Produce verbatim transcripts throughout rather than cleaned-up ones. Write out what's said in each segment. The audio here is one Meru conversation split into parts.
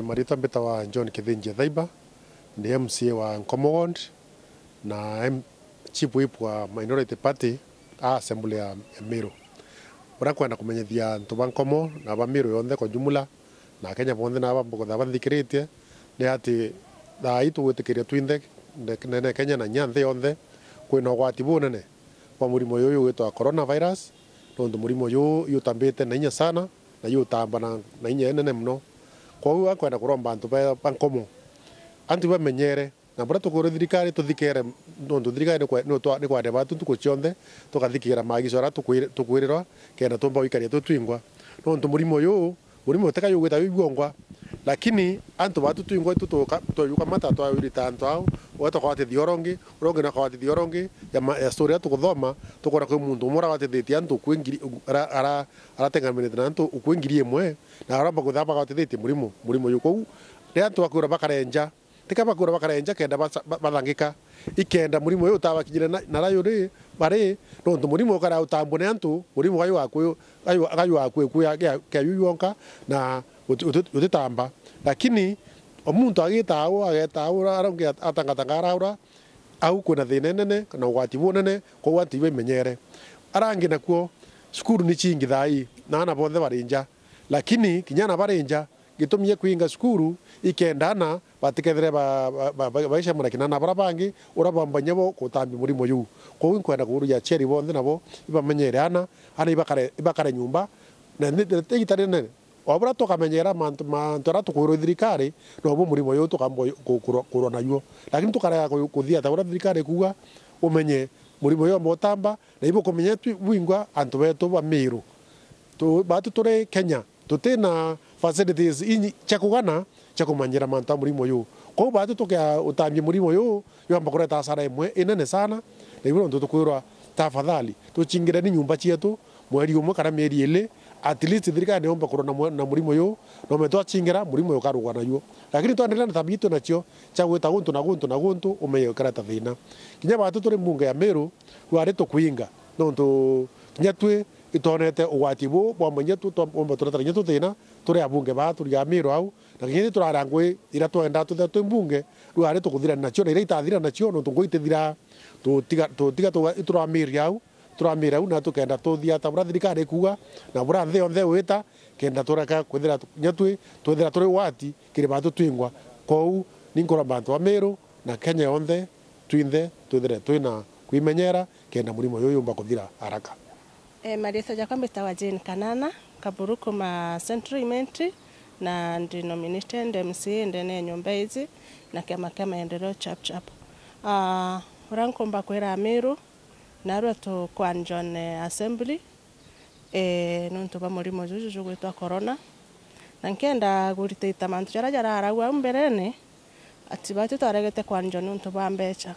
Maritwa mbitawa John Kithinji Ethaiba, ndi M C A wa Nkomo Ward na M-, Chief Whip wa Minority Party a Assembly ya, ya Meru. Uria nkwenda kumenyithia antu ba Nkomo na ba Meru yonthe kwa jumla, na Akenya bonthe na aba bonthe banthikiritie, ni ati thaa ii tugwitikiria twinthe, ne-, nene Kenya na inya nthi yonthe, kwina ugwati bunene bwa murimo juju witwa coronavirus, nontu murimo juju jutambite na inya sana, na jutamba na, na inya inene mono. Kwou nkwenda kuromba antu ba, ba Nkomo, antu bamenyere, na buria tukwirwa thirikari tuthikire, nontu thirikari ni kwa-, ni utwa-, ni kwaria batu ntuku cionthe, tukathikira maagizo aria tukwi-, tukwirirwa, kenda tumba gwikaria twi twingwa. Nontu murimo juju, murimo utika jugwita jwi bwongwa, lakini antu batu twingwa itu tuka-, twajukamata twawirita antu au, uria tukawatithia uria ungi, uria ungi nakawatithia uria ungi, ya ma-, ya story iria tukuthoma, tukwona kwi muntu umwe urawatithitie antu ukui ngiri, ara-, ara-, aratengamirite na antu ukui ngiri imwe, na aromba kwithira bagwatithitie murimo, murimo juju. Kwou, riria antu bakwirwa bakarenja, tika bakwirwa bakarenja kenda basa-, ba-, bathangika. Ikenda murimo juju utabakinyire na, nara juri, bari, nontu murimo ukara utambwa ni antu, murimo gayu wakwi, gayu, gayu wakwi ku ya, ya, kia yu yonka, na uti-, uti-, utitamba. Lakini, o muntu agita au, ageta au, ara ungi at-, atangatanga araura, au kwina thina inene, na ugwati bunene, kwou antu ibaimenyere. Arangi nakuo, cukuru ni cingi thaa ii, na ana bonthe bari nja. Lakini, kinya ana bari nja, gitumi gia kwinga cukuru, ikenda ana batikethire ba-, ba-, ba-, ba-, baicemana kina ana bara bangi, uria bwamba inya bo gutambia murimo juu. Kwou inkwenda kuuria aciari bonthe nabo ibamenyere ana, ana ibakare, ibakare nyumba, na ni, ni, ni igita rinene. O buria tukamenyera mantu, mantu aria tukwirwa i thirikari, nobu murimo juu tukamba ku-, kurwa, kurwa najuo. Lakini tukarega ku-, kuthia ta uria thirikari ikuuga, umenye murimo juu wamba utamba, na ibukumenya tu bwingwa antu betu ba Meru. Tu-, batu turi Kenya, tuti na facilities inyi-, cia kugana cia kumanyira mantu a murimo juu. Kwou batu tukea utambia murimo juu, yomba kureta hasara imwe inene sana, na ibu nontu tukwirwa, tafadhali, tucingireni nyumba cietu mweri umwe kana mieri ili, at least thirikari niyomba kurwa na mwe-, na murimo juu, na ume twacingira, murimo jukarugwa najuo. Lakini twenderea na tabia itu nacio cia gwita guntu na guntu na guntu, umenye gukareta thina. Kinya batu turi mbunge ya Meru, rwari tukwinga, nontu kinya twi itwonete ugwati buu bwa menya tu-, twa-, bomba turetera kinya tuthina, turi abunge baa turi a Meru au, na kinya itwi turara ngui iria twendaa twithira twi mbunge, rwari tukuthira nacio, na iria itathira nacio, nontu ngui itithiraa, tutiga, tutiga tuga-, ituramiri au, turamiri au, na tukenda tuthia ta buria thirikari ikuuga, na buria nthi yonthe igwita, kenda tureka kwithira tu-, kinya twi, twithira turi ugwati kiri batu twingwa. Kwou, ni nkuromba antu a Meru na Kenya yonthe, twinthe twithire twina kwimenyera, kenda murimo juju yumba kuthira haraka. E, mariitwa jakwa mbitagwa Jane Kanana, Kaburu kuma Central Imenti, na ndi nominated M C A ndene ya nyomba iji na kiama kia maendeleo Chap Chap. Ah, uria nkumba kwira Amiru, narua tu kwa John, eh, Assembly, eh, nontu bwa murimo juju jugwitwa corona. Na nkenda guritaita mantu jaria jararagwa au mberene, ati batu twaregete kwanjwa niuntu bwa mbecha.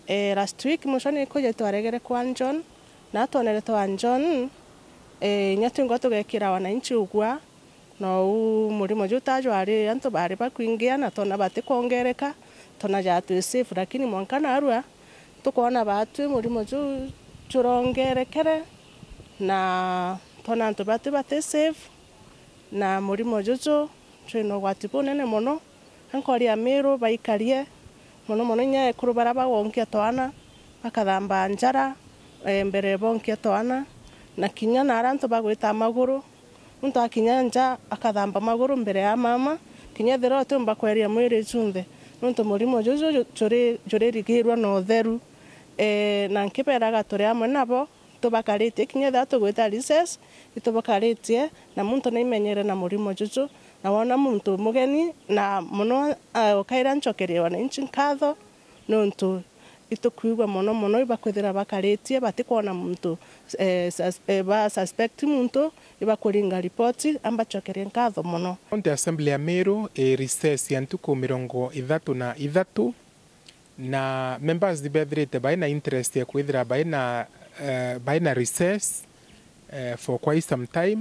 Eh, last week mwisho ni kwija twaregere kwanjwa, na twonere twanjwa, eh, inya twingwa tugekira wananchi ugwa, nou murimo juu ta jwari antu bari bakwingia na twona batikwongereka, twona jatwi safe, lakini mwanka narua tukwona batwi murimo juu jurongerekere, na twona antu batwi bati safe, na murimo juju jwina ugwati bunene mono. Ankoria Amiru baikarie, mono mono inya ekuru baria bagwonkia twana, bakathamba njara, eh, mbere bonkia twana, na kinya na aria antu bagwita maguru, muntu akinya nja akathamba maguru mbere ya mama, kinya ethira utiumba kweria mwiri junthe, nontu murimo juju ju-, juri, juririgirwa na utheru. Eh, na nkiberaga turi amwe nabo, tubakaritie, kinya ethira tugwita recess, itubakaritie, na muntu naimenyere na murimo juju, na wona muntu mugeni, na mono, ah, ukaira ncokerie wananchi nkatho, nontu itukwigua mono mono ibakwithira bakaritie, batikwona muntu, eh, sus-, eh, ba suspect muntu, ibakuringa ripoti, ambacokerie nkatho mono. County Assembly ya Meru i recess ya ntuku mirongo ithatu na ithatu, na members bethirite bai na interest ya kwithira bai na, eh, bai na recess, eh, for quite some time.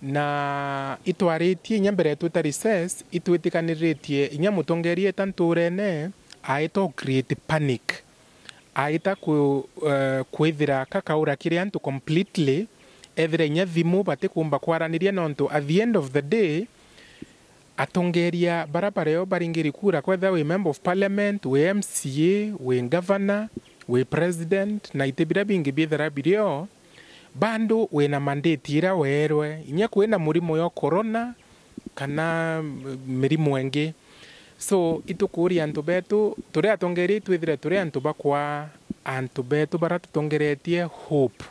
Na itwaritie inya mbere twita recess, itwitikaniritie inya mutongeria eta nturene aita u create panic. Aita ku-, eh, kwithira kakaura kiri antu completely, ethira inya thimu batikumba kwaraniria, nontu at the end of the day, atongeria bara bario baringiri kura, kwethira wi member of parliament, wi M C A, wi governor, wi president, na iti bira bingi bithira birio, bado wina mandate ira weerwe, inya kwina murimo yo corona kana mirimo ingi. So, itukuuria antu betu, turi atongeria itwithire turi antu bakwa antu betu bara tutongeretie hope.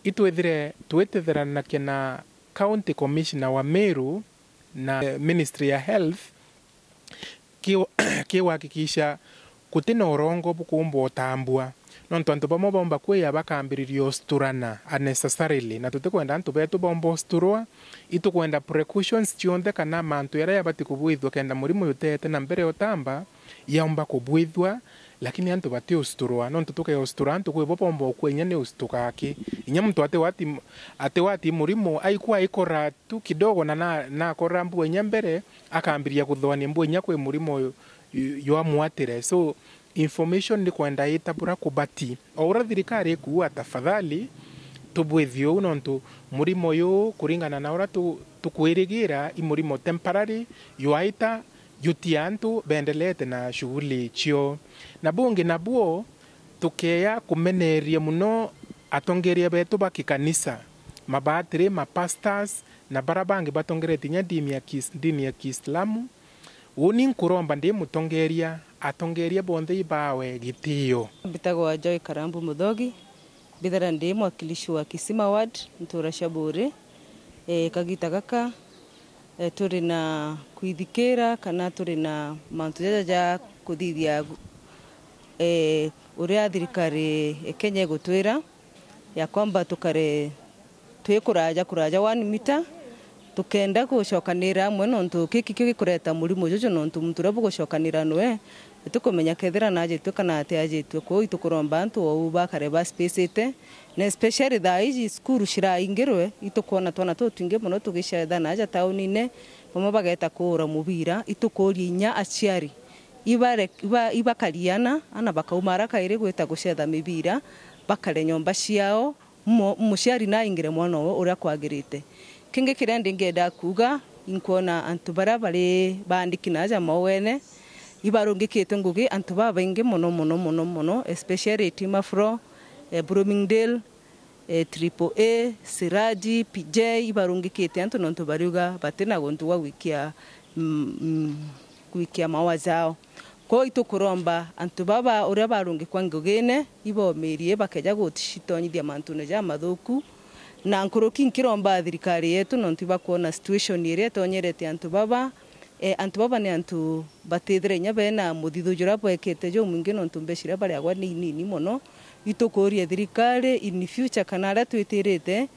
Itwithire twitetheranakia na County Commissioner wa Meru na Ministry ya Health ki, ki gwakikisha guti na urongo bukumba utambua, nontu antu bamwe baumba kwia bakambiriria ustuturana unnecessarily, na tutikwenda antu betu baumba ustuturwa. Itukwenda precautions cionthe kana mantu jaria jabati kubwithua kenda murimo juteete na mbere utamba, yaumba kubwithua, lakini antu batiustuturwa, nontu tukeustura antu kwi bo bomba ukua inya ni ustutuka aki. Inya muntu ati wati, ati wati murimo, aikua aikora tu kidogo na, na, nakora mbua inya mbere, akambiria kuthoania mbua inya kwi murimo yu, yu, jwamwatire. So, information ni kwenda itabura kubati. O uria thirikari ikuua, tafadhali, tubwithie uu, nontu murimo yu, kuringana na uria tu, tukwirigira, i murimo temporary, jwaita, juti antu bendeleete na shughuli cio. Na bungi nabuo, tukeeja kumeneeria mono atongeria betu ba kikanisa, mabatiri, mapastors, na bara bangi batongeretie inya ndini ya Kis-, ndini ya Kiislamu. Uuni nkuromba ndi mutongeria, atongeria bonthe ibawe gitio. Mbitagwa Joy Karambu Muthogi, mbithira ndi mwakilishi wa Kisima Ward, ntura cia Buuri. E, kagita gaka, e, turi na kwithikira kana turi na mantu jaja ja kuthithia, e, uria thirikari ya Kenya igutwira ya kwamba tukare twi kuraja, kuraja one meter, tukenda gucokanira amwe, nontu giki kio gikureta murimo juju, nontu muntu uria bugucokanira nwe, itukumenya kethira najitue kana atiajitue. Kwou itukuromba antu ou bakare ba spacite, na especially thaa iji cukuru ciraingirwe, itukwona twana tutwingi mono tugicetha naja taunine, bamwe bageta kuura mubira. Itukuria inya aciari ibare-, iba-, ibakariana, ana bakauma ara kairi gwita gucetha mibira, bakare nyomba ciao, mu-, muciari naingire mwana owe uria kwagirite. Kingi kiria ndingenda kuuga, inkwona antu baria bari baandiki naja mauene, ibarungikite ngugi antu babaingi mono, mono, mono, mono, especially Timafro, eh, Bloomingdale, eh, Triple A, Siraji, P J, ibarungikite antu nontu bariuga batina guntu gwa gwikia, mm, mm, gwikia maua jao. Kwou itukuromba antu baba uria barungikwa ngugine, ibomirie bakeja gucitonyithia mantune jamathuku. Na nkuruki nkiromba thirikari yetu, nontu ibakwona situation iria itonyerete antu baba. E, antu baba ni antu batithire inya bena muthithu juria bwekete jumwingi, nontu mbeca iria bariagwa ni inini mono. Itukuria thirikari in future kana aria twitirite,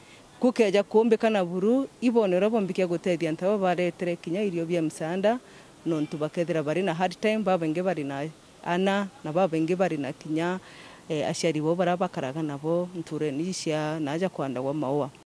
gukeja kuumbikana buru, ibone uria bombikia gutethia antu baba baretere kinya irio bia msaada, nontu bakethira bari na hard time, babaingi bari na ana, na babaingi bari na kinya, eh, aciari bao baria bakaraga nabo nturene iji cia naaja kwandagwa maua.